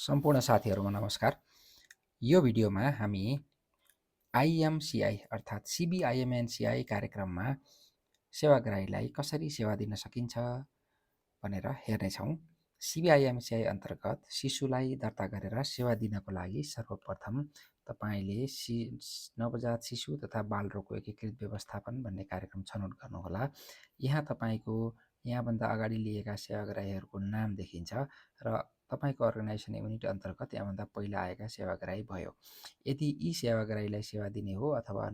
सम्पूर्ण साथीहरुमा नमस्कार। यो भिडियोमा हामी आइएमसिआई अर्थात् सिबिआइएमएनसिआई कार्यक्रममा सेवाग्राहीलाई कसरी सेवा दिन सकिन्छ भनेर हेर्नेछौँ। सिबिआइएमसिआई अन्तर्गत शिशुलाई दर्ता गरेर सेवा दिनको लागि सर्वप्रथम तपाईले नवजात शिशु तथा बालरोगको एकीकृत व्यवस्थापन भन्ने कार्यक्रम छनौट गर्नुहोला। यहाँ तपाईको यहाँभन्दा अगाडि लिएका सेवाग्राहीहरूको नाम देखिन्छ र तपाईको अर्गनाइजेसन युनिट अन्तर्गत यहाँभन्दा पहिला आएका सेवाग्राही भयो। यदि यी सेवाग्राहीलाई सेवा दिने हो अथवा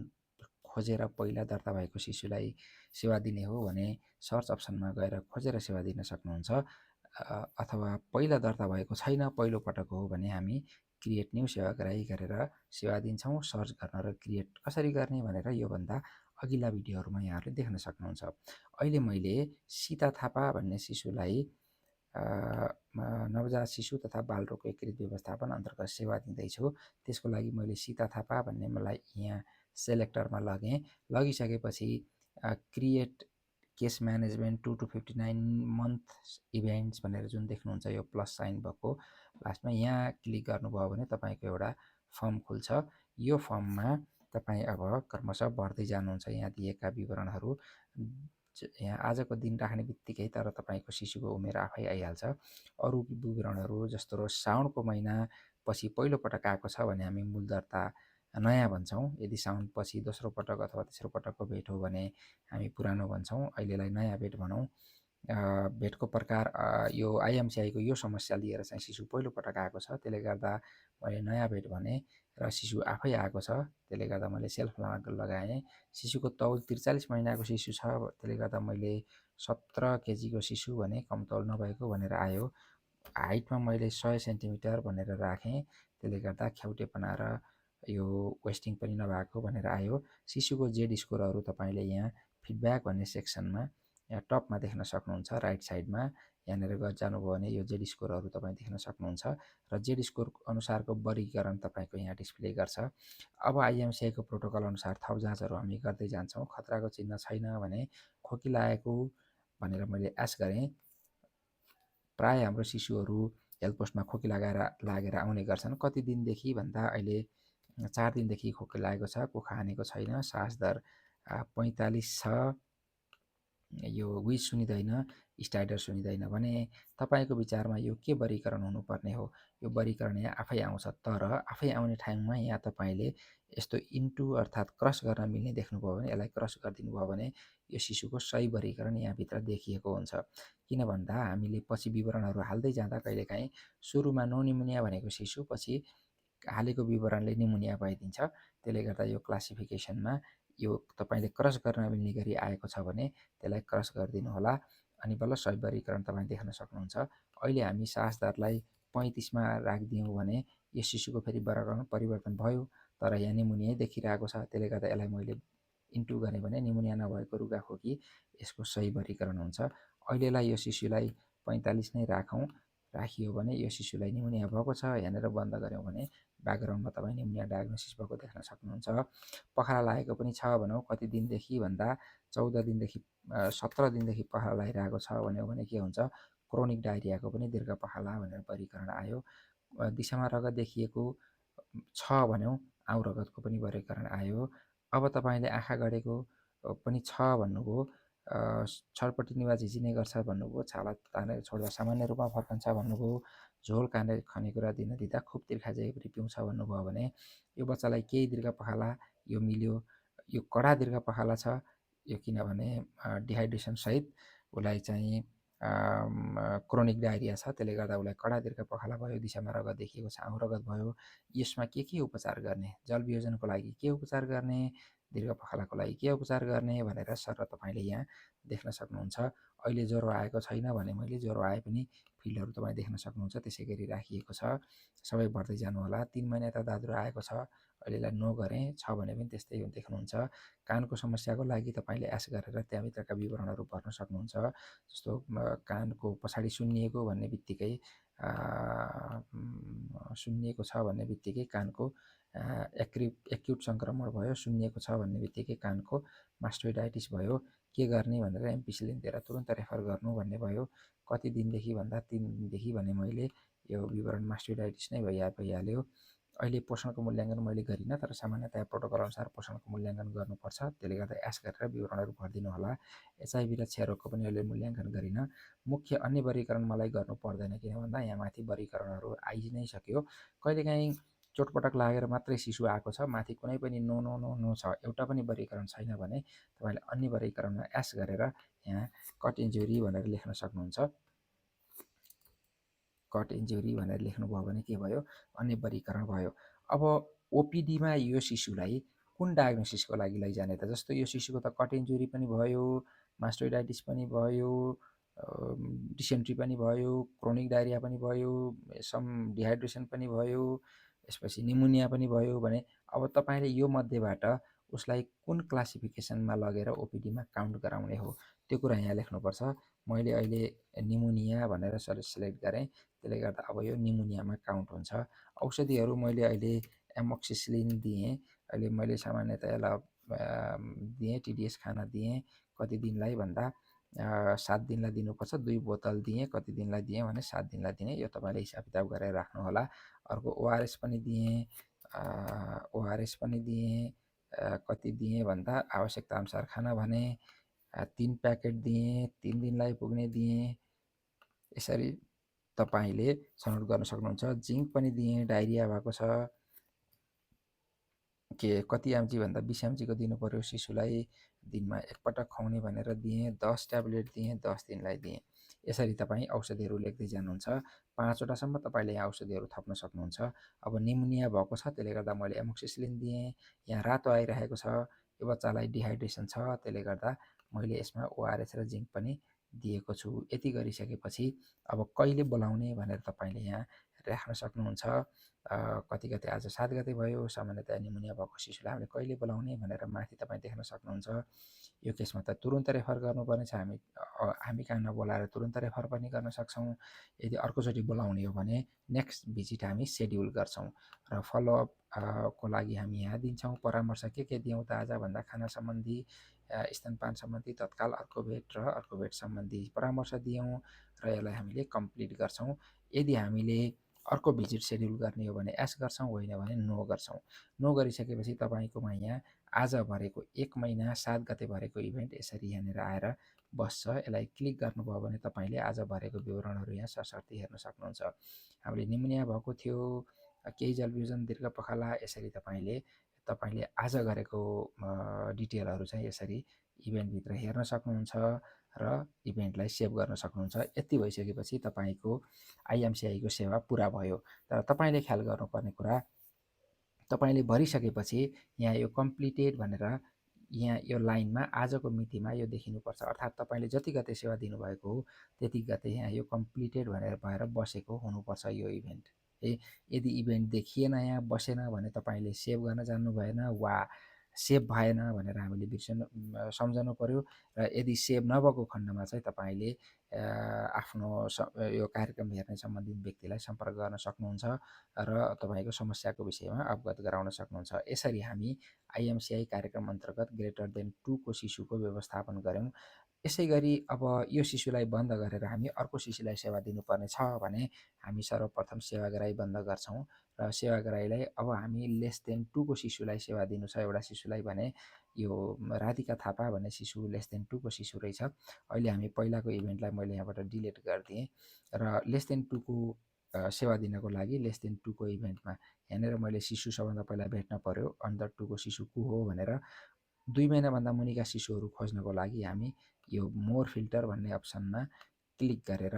खोजेर पहिला दर्ता भएको शिशुलाई सेवा दिने हो भने सर्च अप्सनमा गएर खोजेर सेवा दिन सक्नुहुन्छ। अथवा पहिला दर्ता भएको छैन, पहिलो पटक हो भने हामी क्रिएट न्यू सेवाग्राही गरेर सेवा दिन्छौँ। सर्च गर्न र क्रिएट कसरी गर्ने भनेर योभन्दा अघिल्ला भिडियोहरुमा यहाँहरूले देख्न सक्नुहुन्छ। अहिले मैले सीता थापा भन्ने शिशुलाई नवजात शिशु तथा बालरोगको एकीकृत व्यवस्थापन अन्तर्गत सेवा दिँदैछु। त्यसको लागि मैले सीता थापा भन्ने मलाई यहाँ सेलेक्टरमा लगेँ। लगिसकेपछि create case management 2 to 59 month events भनेर जुन देख्नुहुन्छ यो प्लस साइन भएको लास्टमा यहाँ क्लिक गर्नुभयो भने तपाईको एउटा फर्म खुल्छ। यो फर्ममा तपाई अब क्रमशः बढ्दै जानुहुन्छ। यहाँ दिएका विवरणहरू यहाँ आजको दिन राख्ने बित्तिकै तर तपाईको शिशुको उमेर आफै आइहाल्छ। अरु विवरणहरू जस्तो साउनको महिना पछि पहिलो पटक आएको छ भने हामी मूल दर्ता नयाँ भन्छौँ। यदि साउन पछि दोस्रो पटक अथवा तेस्रो पटकको भेट हो भने हामी पुरानो भन्छौँ। अहिलेलाई नयाँ भेट भनौँ। भेटको प्रकार यो आइएमसिआई को यो समस्या लिएर चाहिँ शिशु पहिलो पटक आएको छ, त्यसले गर्दा मैले नयाँ भेट भने र शिशु आफै आएको छ, त्यसले गर्दा मैले सेल्फ लगाएँ। शिशुको तौल 43 महिनाको शिशु छ, त्यसले गर्दा मैले 17 केजीको शिशु भने कम तौल नभएको भनेर आयो। हाइटमा मैले 100 सेन्टिमिटर भनेर राखेँ, त्यसले गर्दा ख्याउटेपना र यो वेस्टिङ पनि नभएको भनेर आयो। शिशुको जेड स्कोरहरू तपाईले यहाँ फिडब्याक भन्ने सेक्सनमा यहाँ टपमा देख्न सक्नुहुन्छ। राइट साइडमा यहाँनिर जानुभयो भने यो जेड स्कोरहरू तपाईँ देख्न सक्नुहुन्छ र जेड स्कोर अनुसारको वर्गीकरण तपाईको यहाँ डिस्प्ले गर्छ। अब आइएमसिआई को प्रोटोकल अनुसार थप जाँचहरू हामी गर्दै जान्छौँ। खतराको चिन्ह छैन भने खोकी लागेको भनेर मैले एस गरेँ। प्राय हाम्रो शिशुहरू हेल्थ पोस्टमा खोकी लागेर आउने गर्छन्। कति दिनदेखि भन्दा अहिले 4 दिनदेखि खोकी लागेको छ, कुखा हानेको छैन, सास दर 45 छ, यो विज सुनिँदैन, स्टाइडर सुनिँदैन भने तपाईको विचारमा यो के वर्गीकरण हुनुपर्ने हो? यो वर्गीकरण यहाँ आफै आउँछ। तर आफै आउने ठाउँमा यहाँ तपाईले यस्तो इन्टु अर्थात् क्रस गर्न मिल्ने देख्नुभयो भने यसलाई क्रस गरिदिनु भयो भने यो शिशुको सही वर्गीकरण यहाँभित्र देखिएको हुन्छ। किन भन्दा हामीले पछि विवरणहरू हाल्दै जाँदा कहिलेकाहीँ सुरुमा नो निमोनिया भनेको शिशु पछि हालेको विवरणले निमोनिया भइदिन्छ। त्यसले गर्दा यो क्लासिफिकेसनमा यो तपाईले क्रस गर्न मिल्ने गरी आएको छ भने त्यसलाई क्रस गरिदिनु होला अनि बल्ल सही वर्गीकरण तपाईँ देख्न सक्नुहुन्छ। अहिले हामी सास दरलाई 35 मा राखिदियौँ भने यो शिशुको फेरि वर्गीकरण परिवर्तन भयो, तर यहाँ निमोनिया देखिरहेको छ। त्यसले गर्दा यसलाई मैले इन्टु गरेँ भने निमोनिया नभएको रुगाखोकी यसको सही वर्गीकरण हुन्छ। अहिलेलाई यो शिशुलाई 45 नै राखियो भने यो शिशुलाई निमोनिया भएको छ। यहाँनिर बन्द गऱ्यौँ भने ब्याकग्राउन्डमा तपाईँ निमोनिया डायग्नोसिस भएको देख्न सक्नुहुन्छ। पखाला लागेको पनि छ भनौँ, कति दिनदेखि भन्दा 14 दिनदेखि 17 दिनदेखि पखाला लागिरहेको छ भने के हुन्छ? क्रोनिक डायरियाको पनि दीर्घ पखाला भनेर वर्गीकरण आयो। दिशामा रगत देखिएको छ भन्यौँ, आउँ रगतको पनि वर्गीकरण आयो। अब तपाईले आँखा गढेको पनि छ भन्नुभयो, छटपट्टि निवा झिझिने गर्छ भन्नुभयो, छाला तानेर छोड्दा सामान्य रूपमा फर्कन्छ भन्नुभयो, झोल खानेकुरा दिन दिँदा खुब तिर्खा जेगरी पिउँछ भन्नुभयो भने यो बच्चालाई केही दीर्घ पखाला यो मिल्यो। यो कडा दीर्घ पखाला छ, यो किनभने डिहाइड्रेसन सहित उसलाई चाहिँ क्रोनिक डायरिया छ, त्यसले गर्दा उसलाई कडा दीर्घ पखाला भयो, दिशामा रगत देखिएको छ, आउँ रगत भयो। यसमा के उपचार गर्ने? जलवियोजनको लागि के उपचार गर्ने? दीर्घ पखालाको लागि के उपचार गर्ने भनेर सर तपाईले यहाँ देख्न सक्नुहुन्छ। अहिले ज्वरो आएको छैन भने मैले ज्वरो आए पनि फिल्डहरू तपाईँ देख्न सक्नुहुन्छ, त्यसै गरी राखिएको छ। सबै बढ्दै जानु होला। 3 महिना त दादुरो आएको छ, अहिलेलाई नो गरेँ, छ भने पनि त्यस्तै देख्नुहुन्छ। कानको समस्याको लागि तपाईले एस गरेर त्यहाँभित्रका विवरणहरू भर्न सक्नुहुन्छ। जस्तो कानको पछाडि सुन्निएको भन्ने बित्तिकै सुन्निएको छ भन्ने बित्तिकै कानको एक्युट सङ्क्रमण भयो, सुन्निएको छ भन्ने बित्तिकै कानको मास्टोइडाइटिस भयो, के गर्ने भनेर एमपिसिलिन दिएर तुरुन्त रेफर गर्नु भन्ने भयो। कति दिनदेखि भन्दा 3 दिनदेखि भने मैले यो विवरण मास्टोइडाइटिस नै भइहाल्यो। अहिले पोषणको मूल्याङ्कन मैले गरिनँ, तर सामान्यतया प्रोटोकल अनुसार पोषणको मूल्याङ्कन गर्नुपर्छ। त्यसले गर्दा एस गरेर विवरणहरू भरिदिनु होला। एचआइभी र क्षयरोगको पनि अहिले मूल्याङ्कन गरिनँ। मुख्य अन्य वर्गीकरण मलाई गर्नु पर्दैन, किन भन्दा यहाँ माथि वर्गीकरणहरू आइ नै सक्यो। कहिलेकाहीँ चोटपटक लागेर मात्रै शिशु आएको छ, माथि कुनै पनि नो नो नो नो छ, एउटा पनि वर्गीकरण छैन भने तपाईँले अन्य वर्गीकरणमा एस गरेर यहाँ कट इन्जुरी भनेर लेख्न सक्नुहुन्छ। कट इन्जुरी भनेर लेख्नुभयो भने के भयो, अन्य वर्गीकरण भयो। अब ओपिडीमा यो शिशुलाई कुन डायग्नोसिसको लागि लैजाने त? जस्तो यो शिशुको त कट इन्जुरी पनि भयो, मास्टोइडाइटिस पनि भयो, डिसेन्ट्री पनि भयो, क्रोनिक डायरिया पनि भयो, सम डिहाइड्रेसन पनि भयो, यसपछि निमोनिया पनि भयो भने अब तपाईँले यो मध्येबाट उसलाई कुन क्लासिफिकेसनमा लगेर ओपिडीमा काउन्ट गराउने हो, त्यो कुरा यहाँ लेख्नुपर्छ। मैले अहिले निमोनिया भनेर सेलेक्ट गरेँ, त्यसले गर्दा अब यो निमोनियामा काउन्ट हुन्छ। औषधिहरू मैले अहिले एमोक्सिसिलिन दिएँ। अहिले मैले सामान्यतया यसलाई दिएँ, टिडिएस खाना दिएँ। कति दिनलाई भन्दा 7 दिनलाई दिनुपर्छ। 2 बोतल दिएँ। कति दिनलाई दिएँ भने 7 दिनलाई दिएँ। यो तपाईँले हिसाब किताब गरेर राख्नु होला। अर्को ओआरएस पनि दिएँ। कति दिएँ भन्दा आवश्यकता अनुसार खाना भने 3 प्याकेट दिएँ। 3 दिनलाई पुग्ने दिएँ। यसरी तपाईँले छनौट गर्न सक्नुहुन्छ। जिङ्क पनि दिएँ, डायरिया भएको छ। कति एमजी भन्दा 20 एमजीको दिनु पर्यो शिशुलाई। दिनमा एकपटक खुवाउने भनेर दिएँ। 10 ट्याब्लेट दिएँ, 10 दिनलाई दिएँ। यसरी तपाईँ औषधिहरू लेख्दै जानुहुन्छ। 5वटासम्म तपाईँले यहाँ औषधिहरू थप्न सक्नुहुन्छ। अब निमोनिया भएको छ, त्यसले गर्दा मैले एमोक्सिसिलिन दिएँ। यहाँ रातो आइरहेको छ, यो बच्चालाई डिहाइड्रेसन छ, त्यसले गर्दा मैले यसमा ओआरएस र जिङ्क पनि दिएको छु। यति गरिसकेपछि अब कहिले बोलाउने भनेर तपाईँले यहाँ राख्न सक्नुहुन्छ। कति गते, आज 7 गते भयो। सामान्यतया निमोनिया भएको शिशुलाई हामीले कहिले बोलाउने भनेर माथि तपाईँ देख्न सक्नुहुन्छ। यो केसमा त तुरुन्त रेफर गर्नुपर्ने छ। हामी कहाँ नबोलाएर तुरुन्त रेफर पनि गर्न सक्छौँ। यदि अर्कोचोटि बोलाउने हो भने नेक्स्ट भिजिट हामी सेड्युल गर्छौँ र फलोअप को लागि हामी यहाँ दिन्छौँ परामर्श। के दियौँ त आज भन्दा खाना सम्बन्धी, स्तनपान सम्बन्धी तत्काल अर्को भेट सम्बन्धी परामर्श दियौँ र यसलाई हामीले कम्प्लिट गर्छौँ। यदि हामीले अर्को भिजिट सेड्युल गर्ने हो भने एस गर्छौँ, होइन भने नो गर्छौँ। नो गरिसकेपछि तपाईँकोमा यहाँ आज भरेको 1 महिना 7 गते भरेको इभेन्ट यसरी यहाँनिर आएर बस्छ। यसलाई क्लिक गर्नुभयो भने तपाईँले आज भरेको विवरणहरू यहाँ सरसर्ती हेर्न सक्नुहुन्छ। हामीले निमोनिया भएको थियो, केही जलवियोजन दीर्घ पखाला, यसरी तपाईँले आज गरेको डिटेलहरू चाहिँ यसरी इभेन्टभित्र हेर्न सक्नुहुन्छ र इभेन्टलाई सेभ गर्न सक्नुहुन्छ। यति भइसकेपछि तपाईँको आइएमसिआईको सेवा पुरा भयो। तर तपाईँले ख्याल गर्नुपर्ने कुरा, तपाईँले भरिसकेपछि यहाँ यो कम्प्लिटेड भनेर यहाँ यो लाइनमा आजको मितिमा यो देखिनुपर्छ। अर्थात् तपाईँले जति गते सेवा दिनुभएको हो त्यति गते यहाँ यो कम्प्लिटेड भनेर भएर बसेको हुनुपर्छ यो इभेन्ट। यदि इभेन्ट देखिएन, यहाँ बसेन भने तपाईँले सेभ गर्न जान्नु भएन वा सेभ भएन भनेर हामीले सम्झनु पर्यो। र यदि सेभ नभएको खण्डमा चाहिँ तपाईँले आफ्नो यो कार्यक्रम हेर्ने सम्बन्धित व्यक्तिलाई सम्पर्क गर्न सक्नुहुन्छ र तपाईँको समस्याको विषयमा अवगत गराउन सक्नुहुन्छ। यसरी हामी आइएमसिआई कार्यक्रम अन्तर्गत ग्रेटर देन 2 को शिशुको व्यवस्थापन गऱ्यौँ। यसै गरी अब यो शिशुलाई बन्द गरेर हामी अर्को शिशुलाई सेवा दिनुपर्ने छ भने हामी सर्वप्रथम सेवाग्राही बन्द गर्छौँ र सेवाग्राहीलाई अब हामी लेस देन 2 को शिशुलाई सेवा दिनु छ एउटा शिशुलाई भने यो राधिका थापा भन्ने शिशु लेस देन 2 को शिशु रहेछ। अहिले हामी पहिलाको इभेन्टलाई मैले यहाँबाट डिलिट गरिदिएँ र लेस देन 2 को सेवा दिनको लागि लेस देन 2 को इभेन्टमा यहाँनिर मैले शिशु सबभन्दा पहिला भेट्न पर्यो। अन्डर 2 को शिशु को हो भनेर 2 महिनाभन्दा मुनिका शिशुहरू खोज्नको लागि हामी यो मोर फिल्टर भन्ने अप्सनमा क्लिक गरेर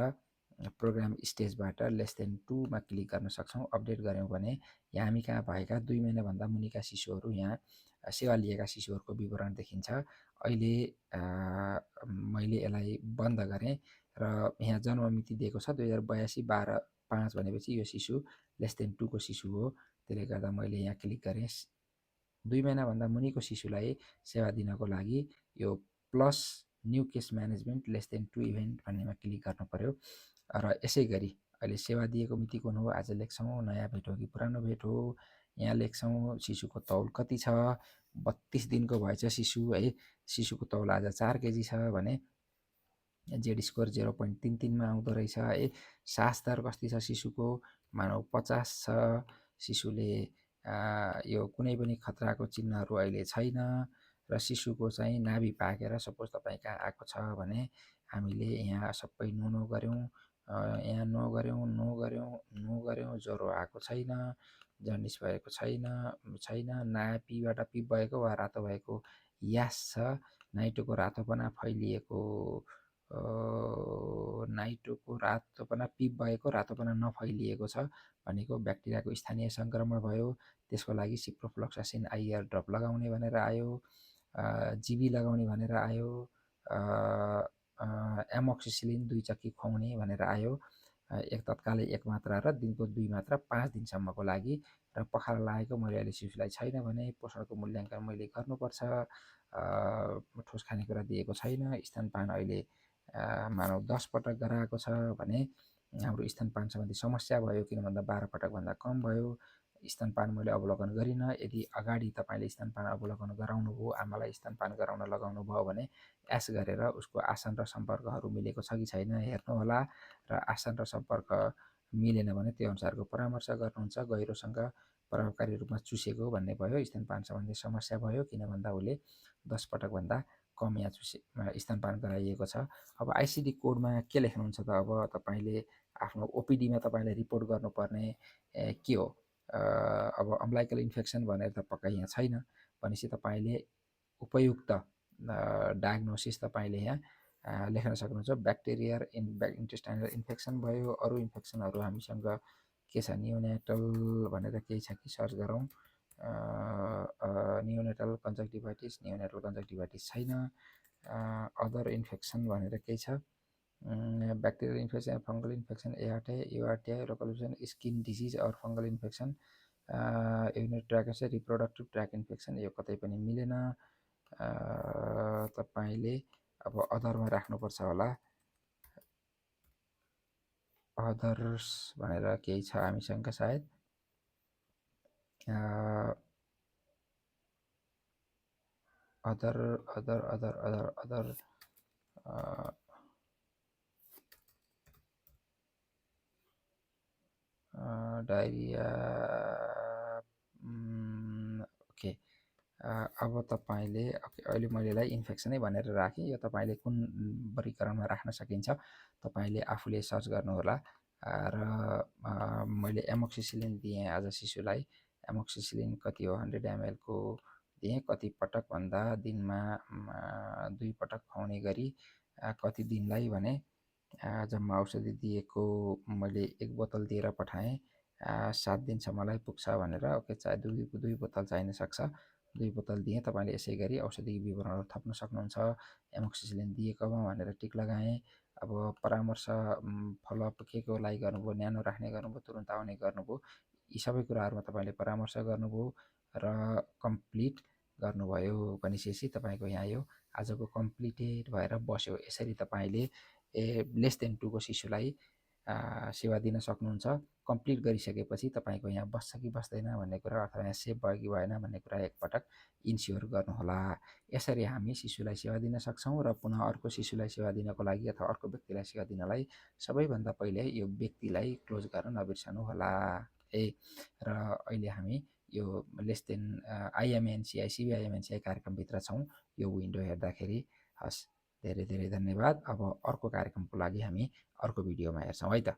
प्रोग्राम स्टेजबाट लेस देन 2 मा क्लिक गर्न सक्छौँ। अपडेट गऱ्यौँ भने यहाँ हामी कहाँ भएका 2 महिनाभन्दा मुनिका शिशुहरू यहाँ सेवा लिएका शिशुहरूको विवरण देखिन्छ। अहिले मैले यसलाई बन्द गरेँ र यहाँ जन्म मिति दिएको छ 2082 12/5 भनेपछि यो शिशु लेस देन 2 को शिशु हो। त्यसले गर्दा मैले यहाँ क्लिक गरेँ। 2 महिनाभन्दा मुनिको शिशुलाई सेवा दिनको लागि यो plus new case management less than 2 event भन्नेमा क्लिक गर्नु पर्यो। र यसै गरी अहिले सेवा दिएको मिति कुन हो आज लेख्छौँ। नयाँ भेट हो कि पुरानो भेट हो यहाँ लेख्छौँ। शिशुको तौल कति छ, 32 दिनको भएछ शिशु है। शिशुको तौल आज 4 केजी छ भने जेड स्कोर 0.33 मा आउँदो रहेछ है। सास दर कति छ शिशुको, मानौ 50 छ, शिशुले यो कुनै पनि खतराको चिन्हहरू अहिले छैन र शिशुको चाहिँ नाभि पाकेर सपोज तपाईँ कहाँ आएको छ भने हामीले यहाँ सबै नो गऱ्यौँ, यहाँ नो गऱ्यौँ, ज्वरो आएको छैन, जन्डिस भएको छैन, नाभिबाट पिप भएको वा रातो भएको यास छ, नाइटोको रातोपना फैलिएको, नाइटोको रातोपना पिप भएको रातोपना नफैलिएको छ भनेको ब्याक्टेरियाको स्थानीय सङ्क्रमण भयो। त्यसको लागि सिप्रोफ्लोक्सासिन आइआर ड्रप लगाउने भनेर आयो, जिबी लगाउने भनेर आयो, एमोक्सिसिलिन 2 चक्की खुवाउने भनेर आयो, एक तत्कालै 1 मात्रा र दिनको 2 मात्रा 5 दिनसम्मको लागि। र पखाला लागेको मैले अहिले शिशुलाई छैन भने पोषणको मूल्याङ्कन मैले गर्नुपर्छ। ठोस खानेकुरा दिएको छैन, स्तनपान अहिले मानव 10 पटक गराएको छ भने हाम्रो स्तनपान सम्बन्धी समस्या भयो, किन भन्दा 12 पटकभन्दा कम भयो। स्तनपान मैले अवलोकन गरिनँ। यदि अगाडि तपाईँले स्तनपान अवलोकन गराउनु भयो, आमालाई स्तनपान गराउन लगाउनु भयो भने एस गरेर उसको आसन र सम्पर्कहरू मिलेको छ कि छैन हेर्नुहोला, र आसन र सम्पर्क मिलेन भने त्यो अनुसारको परामर्श गर्नुहुन्छ। गहिरोसँग प्रभावकारी रूपमा चुसेको भन्ने भयो, स्तनपान सम्बन्धी समस्या भयो, किन भन्दा उसले 10 पटकभन्दा कम यहाँ स्तनपान गराइएको छ। अब आइसिडी कोडमा के लेख्नुहुन्छ त, अब तपाईँले आफ्नो ओपिडीमा तपाईँले रिपोर्ट गर्नुपर्ने के हो? अब अम्लाइकल इन्फेक्सन भनेर त पक्का यहाँ छैन भनेपछि तपाईँले उपयुक्त डायग्नोसिस तपाईँले यहाँ लेख्न सक्नुहुन्छ। ब्याक्टेरियल इन्टेस्टाइनल इन्फेक्सन भयो, अरू इन्फेक्सनहरू हामीसँग के छ, नियोनेटल भनेर केही छ कि सर्च गरौँ। नियोनेटल कन्जक्टिभाइटिस छैन। अदर इन्फेक्सन भनेर केही छ, bacterial infection, fungal infection, ARTI, local skin disease or fungal infection, urinary tract reproductive tract infection, यो कतै पनि मिलेन। तपाईँले अब अदरमा राख्नुपर्छ होला, अदर्स भनेर केही छ हामीसँग सायद। Other diarrhoea. ओके, अब तपाईँले अहिले मैले यसलाई इन्फेक्सनै भनेर राखेँ। यो तपाईँले कुन वर्गीकरणमा राख्न सकिन्छ तपाईँले आफूले सर्च गर्नुहोला। र मैले एमोक्सिसिलिन दिएँ आज शिशुलाई। एमोक्सिसिलिन कति हो, 100 ml को दिएँ। कति पटक भन्दा दिनमा 2 पटक खुवाउने गरी, कति दिनलाई भने जम्मा औषधि दिएको मैले 1 बोतल दिएर पठाएँ, 7 दिनसम्मलाई पुग्छ भनेर। ओके, चाहे 2 बोतल चाहिन सक्छ, 2 बोतल दिएँ। तपाईँले यसै गरी औषधि विवरणहरू थप्न सक्नुहुन्छ। एमोक्सिसिलिन दिएकोमा भनेर टिक लगाएँ। अब परामर्श फलोअप के लागि गर्नुभयो, न्यानो राख्ने गर्नुभयो, तुरुन्त आउने गर्नुभयो, यी सबै कुराहरूमा तपाईँले परामर्श गर्नुभयो र कम्प्लिट गर्नुभयो भनेपछि तपाईँको यहाँ यो आजको कम्प्लिटेड भएर बस्यो। यसरी तपाईँले लेस देन 2 को शिशुलाई सेवा दिन सक्नुहुन्छ। कम्प्लिट गरिसकेपछि तपाईँको यहाँ बस्छ कि बस्दैन भन्ने कुरा, अथवा यहाँ सेभ भयो कि भएन भन्ने कुरा एकपटक इन्स्योर गर्नुहोला। यसरी हामी शिशुलाई सेवा दिन सक्छौँ र पुनः अर्को शिशुलाई सेवा दिनको लागि अथवा अर्को व्यक्तिलाई सेवा दिनलाई सबैभन्दा पहिले यो व्यक्तिलाई क्लोज गर्न नबिर्सनु होला है। र अहिले हामी यो लेस देन आइएमएनसिआई सिबिआइएमएनसिआई कार्यक्रमभित्र छौँ यो विन्डो हेर्दाखेरि। हस्, धेरै धेरै धन्यवाद। अब अर्को कार्यक्रमको लागि हामी अर्को भिडियोमा हेर्छौँ है त।